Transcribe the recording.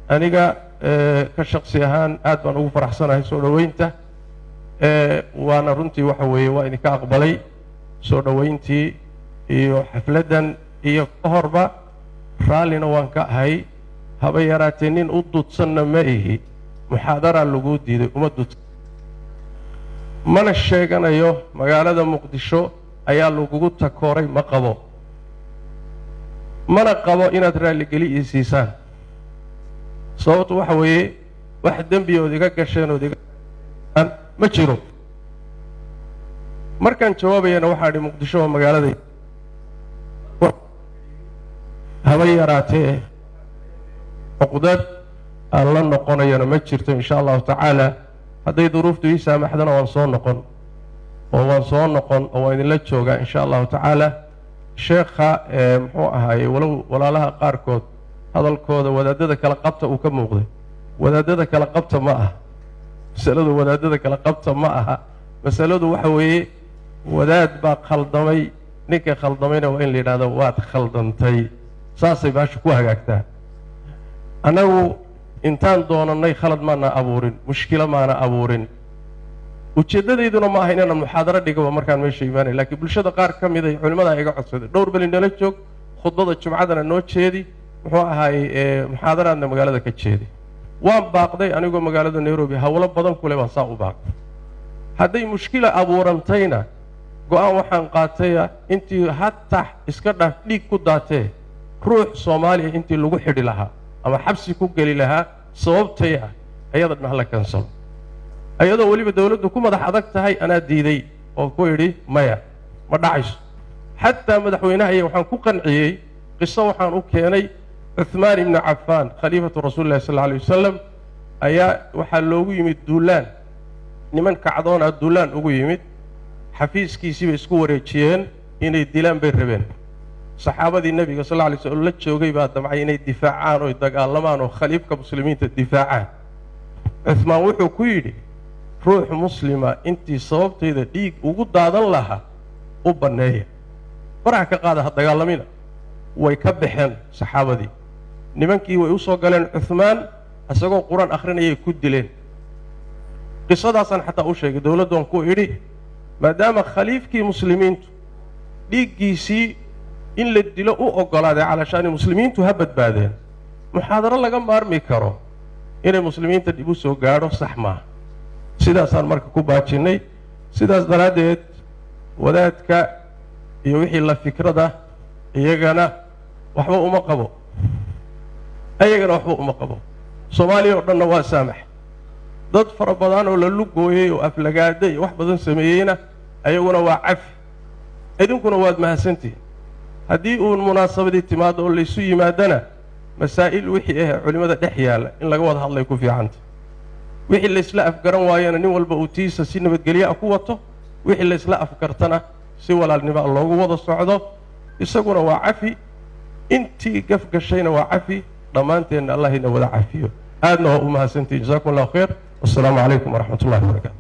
Aniga ka shaksi ahaan aad baan ugu faraxsanahay soo dhoweynta, waana runtii waxa weeye waa idinka aqbalay soo dhoweyntii iyo xafladdan iyo ka horba, raallina waan ka ahay. Haba yaraatee nin u dudsanna ma ihi. Muxaadaraa laguu diiday uma dudsan, mana sheeganayo magaalada Muqdisho ayaa lagugu takooray, ma qabo, mana qabo inaad raalligeli ii siisaan. Sababtu waxa weeye wax dembi ood iga gasheen ood iga ma jiro. Markaan jawaabayana waxaa idhi Muqdisho waa magaalada, haba yaraatee cuqdad aan la noqonayona ma jirto, insha Allahu tacaala. Hadday duruuftu ii saamaxdana waan soo noqon oo waan soo noqon oo waan idinla joogaa, insha Allahu tacaala. Sheekha muxuu ahaaye, walow walaalaha qaarkood hadalkooda wadaadada kala qabta uu ka muuqday, wadaadada kala qabta ma aha masaladu, wadaadada kala qabta ma aha masaladu. Waxa weeye wadaad baa khaldamay, ninka khaldamayna waa in la yidhahdo waad khaldantay, saasay baasha ku hagaagtaa. Annagu intaan doonannay khalad maana abuurin, mushkilo maana abuurin. Ujeeddadayduna ma aha inaanan muxaadaro dhigaba markaan meesha imaanay, laakiin bulshada qaar ka mid ay culimmadaa iga codsaday: dhowr beli nala joog, khudbada jumcadana noo jeedi, muxuu ahaayey, muxaadaraadna magaalada ka jeedi. Waan baaqday anigoo magaalada Nairobi hawlo badan kule baan saa u baaqday. Hadday mushkila abuurantayna go'aan waxaan qaataya intii hatax iska dhaaf dhiig ku daatee, ruux Soomaaliya intii lagu xidhi lahaa ama xabsi ku geli lahaa sababtay ah, ayada dhan hala kansalo, ayadoo weliba dawladdu ku madax adag tahay. Anaa diiday oo ku idhi maya, ma dhacayso. Xataa madaxweynaha iyo waxaan ku qanciyey qiso waxaan u keenay Cuthmaan ibnu Cafaan, khaliifatu Rasuuli llahi sal alla alay wasalam, ayaa waxaa loogu yimid duulaan, niman kacdoona duulaan ugu yimid, xafiiskiisii bay isku wareejiyeen, inay dilaan bay rabeen. Saxaabadii Nebiga sal alla alay slam la joogay baa damcay inay difaacaan oy dagaalamaan oo khaliifka muslimiinta difaacaan. Cuhmaan wuxuu ku yidhi: ruux muslima intii sababtayda dhiig ugu daadan lahaa u banneeya, faraha ka qaada, ha dagaalamina. Way ka baxeen saxaabadii, nimankii way u soo galeen, Cuhmaan isagoo Qur-aan akhrinayay ku dileen. Qisadaasaan xataa u sheegay dowladdoon ku idhi: maadaama khaliifkii muslimiintu dhiiggiisii in la dilo u oggolaaday calashaani muslimiintu ha badbaadeen, muxaadaro laga maarmi karo inay muslimiinta dhib u soo gaadho sax maaha. Sidaasaan marka ku baajinnay. Sidaas daraaddeed wadaadka iyo wixii la fikrada iyagana waxba uma qabo, ayagana waxba uma qabo. Soomaaliya oo dhanna waa saamax. Dad fara badan oo la lugooyey oo aflagaada iyo wax badan sameeyeyna ayaguna waa cafi. Idinkuna waad mahadsantihin. Haddii uun munaasabadii timaado oo laysu yimaadana, masaa'il wixii ah culimmada dhex yaalla in laga wada hadlay ku fiicanta. Wixii laysla afgaran waayana nin walba uu tiisa si nabadgelyo ah ku wato, wixii laysla afgartana si walaalnimo a loogu wada socdo. Isaguna waa cafi, intii gaf gashayna waa cafi, dhammaanteenna Allah ina wada cafiyo. Aadna waa u mahadsantihin. Jazakum Allahu khayr, wassalaamu calaykum waraxmat ullahi wabarakatu.